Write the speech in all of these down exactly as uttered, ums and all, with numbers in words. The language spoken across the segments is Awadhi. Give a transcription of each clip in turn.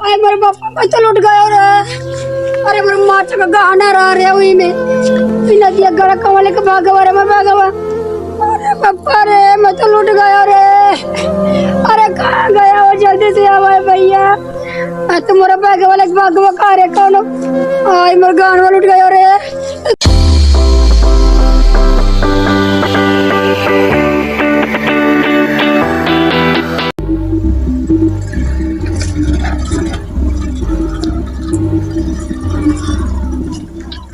अरे मोरे बापा, मैं तो लुट गयो रे। अरे मोरे माथा का गहना रहा रे वही में। ई नदिया गड़ा कमले के भागवा रे, मैं भागवा। अरे बापा रे, मैं तो लुट गयो रे। अरे कहाँ गया हो, जल्दी से आवा भैया। आ तो मोरे भागवा लेके भागवा का रे कौनो। आई मोरे गहनवा लुट गयो रे।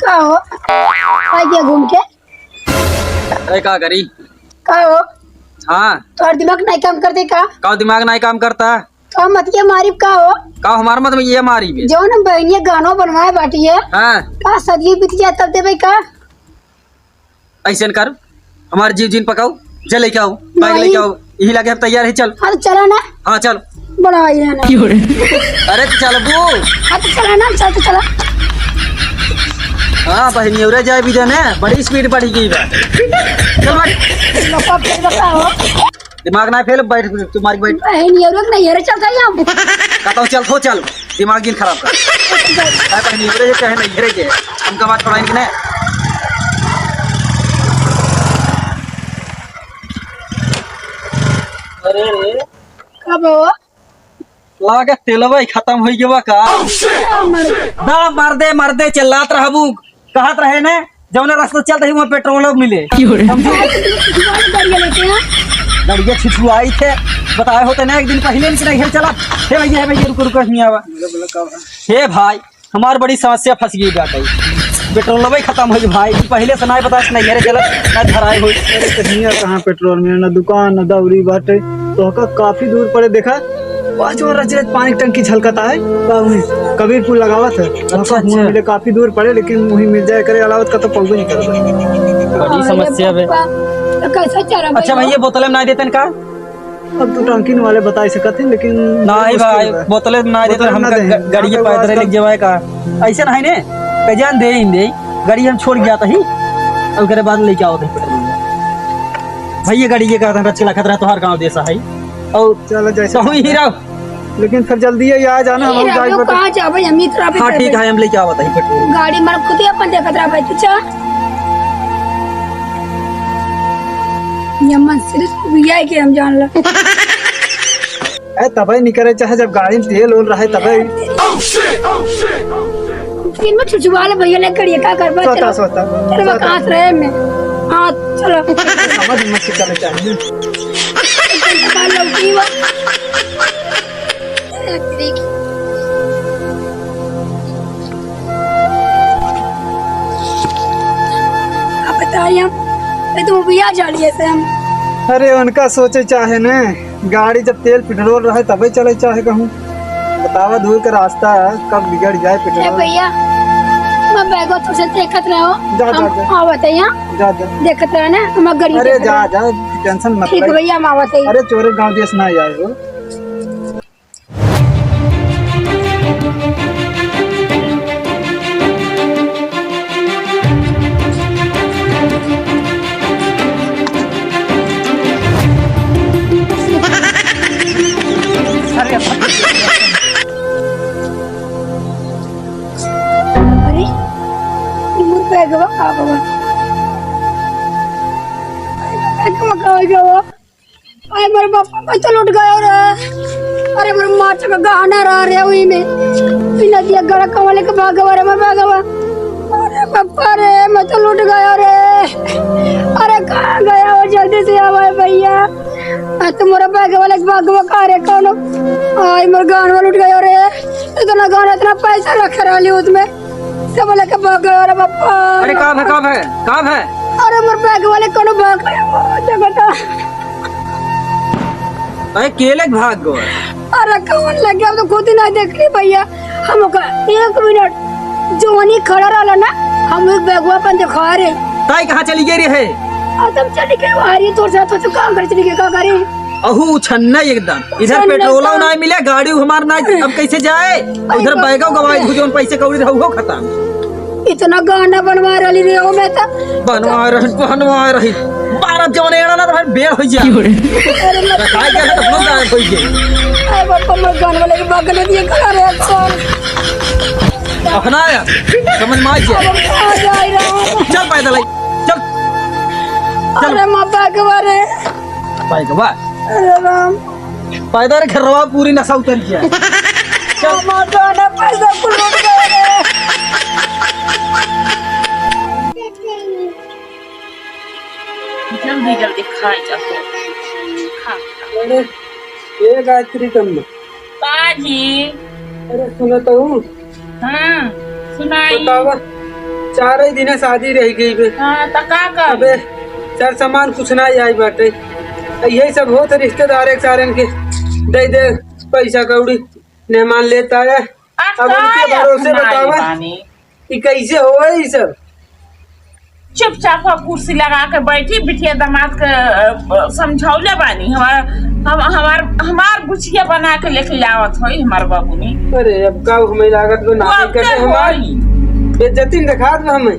का हो? आ गया घूम के? अरे का करी? का हो? हाँ। तोहर दिमाग नाहीं काम करते का? का दिमाग नाहीं काम करता? का मतिया मारी का हो? का हमार मत में ये मारी बे? जौन हम बहनिया गहनवा बनवाए बाटी है। हाँ। का सदिये बीत जाए तब देबे का? ऐसे न कर, हमार जीव जिन पकाऊ, जा लेके आओ, बैग नहीं। लेके आओ, यही लगे हम तैयार है, चल। हाँ तो चला ना। हाँ चल। बड़ा भाई है ना। अरे तो चलबू। हाँ तो चला ना, चल तो चला। हाँ बहनी, उरे जाए भी जाने, बड़ी स्पीड बढ़ी गई बा। चल बैठ। लोग का फिर बताओ। दिमाग ना फेल, बैठ, तू मारी बैठ। बहन, ये लोग नहीं, हेरे चलता ही हम। कहता हूँ, चल, हो, चल, दिमाग जिन खराब कर। अरे बहन, हेरे जे कहे नहीं, हेरे जे, हमका बात पढ़ाई कि नहीं? अरे रे। कब हो? लागे तेलवा ही खत्म हो गया का? दा मर्दे, मर्दे चिल्लात रहबू, कहत रहे ने, जौने रास्ता चलत ही, वहाँ पेट्रोल मिले। क्यों रे? समझू? गाड़ी लेके हैं। गाड़िया छिछुआई थे, बताए होते ना एक दिन पहले, लेकिन नहीं चला। हे भैया, हे भैया, रुको, रुको, नहीं आवा। बोलो, बोलो, का भाई? हे भाई, हमार बड़ी समस्या फंस गई बात है, पेट्रोल भाई खत्म हो गई भाई। तू पहले से नहीं बता, नहीं घरे चला, ना धराए हो। अरे, कहीं कहाँ पेट्रोल मिले, ना दुकान, ना दौरी बाटे, तो का काफी दूर पड़े। देखा, वह जो रच रच पानी की टंकी झलकत है, का वही कबीरपुर लगावत है। अच्छा, वहाँ अच्छा। मिले काफी दूर पड़े, लेकिन वही मिल जाए करे, अलावत का तो पौबे नहीं करता। बड़ी अरे समस्या बे। पापा, तो कैसे चला अच्छा भैया? भैया, बोतल में ना देते का? अब तो टंकी वाले बता ही सकत हैं, लेकिन नहीं मुश्किल भाई, है। बोतल में ना देते, बोतल हम ना का दे। ग-, गाड़ी के यहाँ पे पैदल आजकल लेके जावे का? ऐसे नहीं ने, कजान दे ही दे, गाड़ी हम छोड़ गया था ही, और ओकरे बाद लेके आओ थे। भैया गाड़ी ये कहता है, रच के लखत रहा, तोहार गाँव देसा है। और चलो, जैसे कहूँ ही रहो। लेकिन फिर जल्दी ही आ जाना, हम ए, जाए राजू, बता। कहाँ जाबे? हम ही तो राबे हाँ, करबे। ठीक है, हम लेके आवत ही पेट्रोल। गाड़ी मार खुद ही अपन देखत रहा भाई, तू चल। ये मन सिर्फ भैया के हम जान ला। ए, तबे निकरे चाहे जब गाड़ी में तेल ओल रहे तबे। दिन में छुछुआ ले भैया ले करिए, का करबा? सोता, चलो। सोता, चलो, सोता। कहाँ से रहे में? हाँ, चलो। समझ मत के चले चाहिए। बाल लौकी बा। अब बताइए हम, ये तो भैया जा लिए से हम। अरे उनका सोचे चाहे ने, गाड़ी जब तेल पेट्रोल रहे तबे चले चाहे कहूँ। बतावा दूर का रास्ता है, कब बिगड़ जाए ए पेट्रोल। भैया, मैं बैगवा तुझे देखत रहो। जा, जा, हम जा। आवत है यहाँ। जा, जा। देखत रहो ना, हम गरीब अरे देखत जा, रहो। जा, टेंशन मत ठीक ले। भैया, हम आवत है। अरे चोरे गाँव देश ना आए हो। अरे, ये मोर बैगवा का बा? अरे, बैगवा का हो गवा? अरे, मोर बापा, मैं तो लुट गयो रे। अरे, मोर माथा का गहना रहा रे, वही में। ई नदिया गड़ा कमले के भागवा रे, मोर भागवा। अरे, बापा रे, मैं तो लुट गयो रे। अरे, कहाँ गया हो? जल्दी से आवा भैया। आ, तो मोर बैगवा लेके भागवा का रे, कौनो? आई, मोर गहनवा लुट गयो रे। इतना गहना, इतना पैसा रखे रहली उसमें। सब लेके भाग गयो रे बापा। अरे का भे, का भे, का भे? अरे मोर बैगवा ले कोनो भाग गयो, जगता। अरे के लेके भाग गयो? अरे कौन लेके, हम तो खुद ही नहीं देख रही भैया। हम ओकर एक मिनट जवानी खड़ा रहला ना, हम एक बैगवा अपन दिखा रहे। ताई कहाँ चली गई रहे? आ तुम चली गई, आ रही तोर साथ, तो काम करे चली गई, का करे? अहू उछन्ना एकदम। इधर उछन्ना पेट्रोलो एकदम। ना मिले, गाड़ी हमार ना, अब कैसे जाए? अरे उधर बाप बैगो रे। गवाए, जौन पैसे कौड़ी रहे, उहो खत्म। इतना गहना बनवा रहली रे, ओ मैं तो बनवा रही, बनवा रही। बारह जौन एड़ा ना, तो भाई बेर हो जा। क्यों रे? अरे मत बताए क्या है, तो लोग गायब हो गए। अरे बाप रे, मैं गहना वाले के बगल में ये करा रहे हैं। अपना आया, समझ में आ गया। अब हम कहाँ जाई राम? चल पैदल आई, चल। चल। अरे माता के बारे। भाई के बा। अरे राम। पैदल घरवा पूरी नशा उतर गया। चल। माता ने पैसा कुल लूट गए रे। जल्दी जल्दी खाए जाते। खा, खा। अरे, ए गायत्री कम्मा। का जी? अरे, सुनत हूँ। हाँ, सुनाई। बतावा, चार ही दिन शादी रह गई बे। हाँ, त का कर? अबे, सर सामान कुछ ना आई बाटे। यही सब होत रिश्तेदार एक सारन के दे दे पैसा कौड़ी, मेहमान लेता है। आ, अब उनके का भरोसे हमारे बतावा। बानी? ई कैसे होवे ई सब? चुपचाप हो, कुर्सी लगा के बैठी, बिटिया दामाद के, अ, समझौले बानी। हमार, हम, हमार, हमार बुचिया बना के लेके आवत होई हमार बबुनी। अरे, अब का हमें लागत बा, वो ना अब करते क्या हमार होई? बेइज्जती न दिखात बा हमें।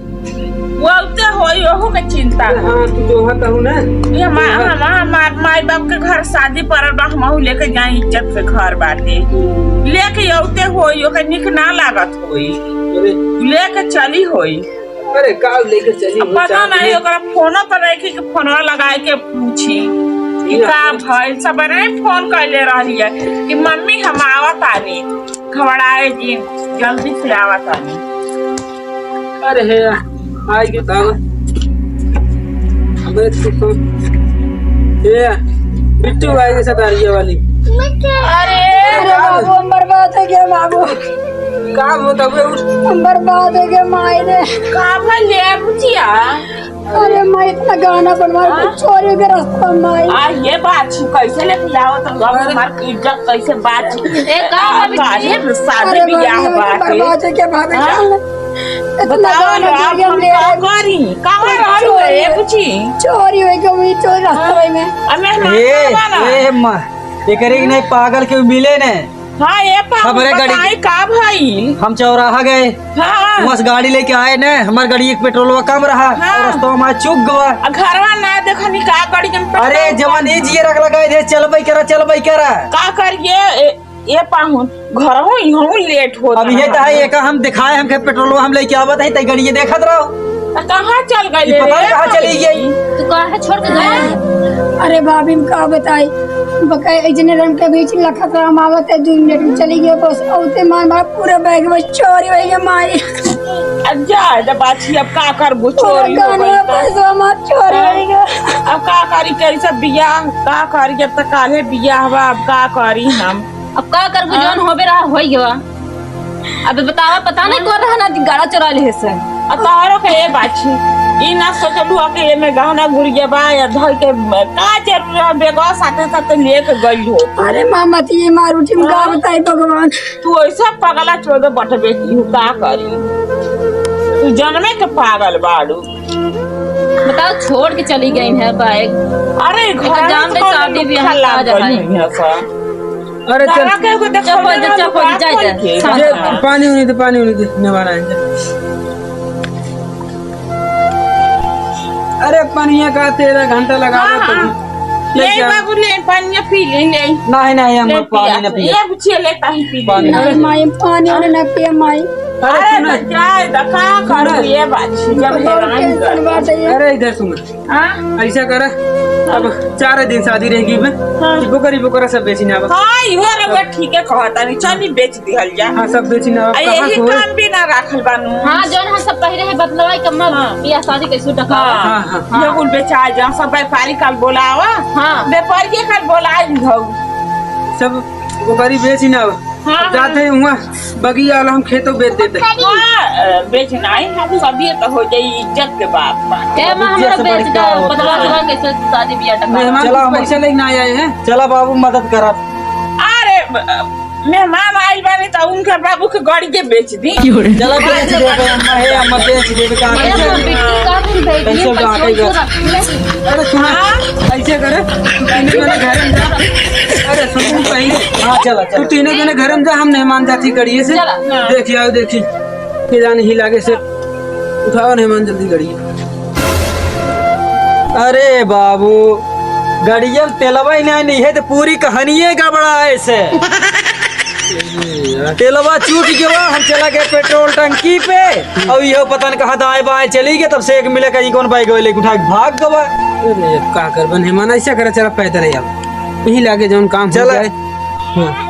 वो अब क्या होई, ओहू के चिंता। अरे हाँ, तू जो हत हूँ ना। ये हमार, जो हत। हमार, हमार माई बाप के घर शादी पड़ल बा, हमहू लेके जाई, इज्जत के घर बाटे। लेके औते होई, ओके निक ना लागत होई। अरे। लेके चली होई। अरे, का लेके चली अब हो, पता चार नहीं, दिन? ओकरा फोनो पर रखी कि फोनवा लगाए के पूछी कि ये का हम भइल। सबेरे फोन कइले रहली है कि मम्मी हम आवत आनी, घबराए जिन, जल्दी से आवत आनी। अरे हे, आई के भाग। अबे तू तो, हे, बिट्टू आई के सटारिया वाली। अरे, अरे बाबू, हम बर्बाद हो गए बाबू। का होता हुए उठ। हम बर्बाद हो गए माई रे। का भले बुचिया? अरे माई, इतना गाना बनवा, हाँ? चोरी के रास्ता माई। आ, ये बात छी, कैसे लेके आओ तो अब हमार इज्जत कैसे बात छी? ए, का आ, भाभी? काहे में शादी अरे बियाह बाबू, बाटे? बर्बाद हो गए भाभी हाँ? जान। इतना बताओ गाना ना, आप दिया हम ले का आए। करी? कहाँ रहलू चोरी रे, है। बुची? चोरी हो गई, वही चोरी रास्ता में। अब मेहमान ए, का बना? ए, माँ, एकरे के नहीं पागल के मिले ने। हाँ, ये पा-, हमरे गाड़ी बताई का भाई? हम चौराहा गए। हाँ। वहाँ से गाड़ी लेके आए ने, हमार गाड़ी एक पेट्रोलवा कम रहा हाँ। और रास्ता में चूक गवा। आ घरवा ना देखनी का गाड़ी के पेट्रोल अरे, जवान ये जिए रख लगाए दे, चलबई करा, चलबई करा। का करिए, ए, ए पाहुन, घर हो, इहूँ लेट होत अब ये रहा। तो है, एका हम दिखाए, हमके पेट्रोलवा हम लेके आवत है, तई गाड़ी ये देखत रहो। त कहाँ चल गई ई पता रे? नहीं कहाँ चली गई। तू काहे छोड़ के गया? अरे भाभी, हम का बताई, बका इतने रन के बीच लखत राम आवत है, दो मिनट में चली गई बस। औते मार मार पूरा बैग में चोरी हो गया माई। अच्छा, जब बात अब का करबू, पूरा चोरी हो गहना गई तो। पैसा हमार चोरी हो गया। अब का करी, कैसे बियाह, का करी, जब तक काले बियाह बा, अब का करी हम? अब का करबू, हाँ? जौन होबे रहा, होई गवा। अब बतावा, पता नहीं कौन रहा ना, गाड़ा चोरा ले से। आ तोहरो के ए बाछी, ई ना सोचलू कि एमे गहना गुड़िया बा या धर के का जरूर है, बेगवा साथे साथे लेके गई हो। अरे माँ, मत ये मार उठी, हम का हाँ? बताई भगवान। तू ऐसा पगला चोद बटबे की हूँ, का करी? तू जनमे के पागल बाड़ू। बताओ, छोड़ के चली गई है बैग। अरे, एकर घर जान में दे, तो शादी ब्याह लग गई है सा। अरे चल। तारा के एगो देखो चप्पल दे, ना, चप्पल दे, बात जाए दे। करके। शांत ये रह। पानी उनी दे, पानी उनी दे, मेहमान आएंगे। अरे पनिया का तेरह घंटा लगा हाँ, दे हाँ। तू। ले ले जा। बाबू, ले, पनिया पी ले, ले। नहीं, नहीं, हम ले पानी पिया। ना पिए। ये बुझिए, ले, कहीं पी ले। पानी। नहीं, माई, पानी उनी ना पिए, माई। अरे अरे, सुन। तो जाए, तो का करू, सुन। ये बात, जब बताओ, हेरान कैसन कर। बात है ये? अरे इधर सुन। हाँ? ऐसा कर, अब चार दिन शादी रहेगी में, हाँ। ई बोकरी बोकरा सब बेची ना बा। हाँ, इहो रउआ ठीके कहता नहीं, चली बेच दिहल जा। हाँ, सब बेची ना बा, आ, कहाँ यही से होई? काम भी ना राखल बानू। हाँ, जौन हम सब पहिरे है बतलवा के अम्मा, हाँ। बियाह शादी कैसे टकावा। हाँ, हाँ, हाँ। ये कुल बेचा जा, सब व्यापारी कल बोलावा। हाँ। व्यापारी कल बोला दिहौ। सब बोकरी बेची ना बा। हाँ, जाते हाँ। हुआ बगिया वाला हम खेतों बेच देते। हाँ, अ, बेच नहीं, हम सब ये तो हो जाई इज्जत के बात बा। ए माँ, इज्जत हमरा से बेच बड़ी दे, का होता बतवा है? दवा कैसे शादी बियाह टका। मेहमान चला कुछ हम पैसा लेके ना आए हैं। चला बाबू, मदद करा। अरे, ब-, मेहमान आइल बानी त उनके बाबू के गाड़ी के बेच दी। चला बेच दे बे, अम्मा, हे अम्मा, बेच दे बे, का ए, कैसे? अम्मा, बिट्टू का दिन भाई, कैसे ये बा, पैसा कैसे? पूरा अरे सुन, हाँ? ऐसे करे, तू तीनों जने घरे में जा। अरे सुन, सुन पहले। हाँ, चला, चला। तू तीनों जने घरे में जा, हम मेहमान जाती गाड़िए से। चला। हाँ। देखी आओ, देखी। के जाने ही लागे से। उठाओ मेहमान जल्दी गाड़ी। अरे बाबू, गाड़िया में तेलवा ही नहीं, नहीं है तो पूरी कहानिये गड़बड़ा है से। तेलवा छूट गवा, हम चला गए पेट्रोल टंकी पे। अब इहो पता न कहाँ दाएं बाएं चली गए, तब से एक मिले कहीं कौन बाइक वाले उठा के भाग गवा। अरे, अब का करबन हेमन, ऐसा करे, चला पैदल ही अब। यहीं लागे जौन काम हो चला। जाए। हाँ।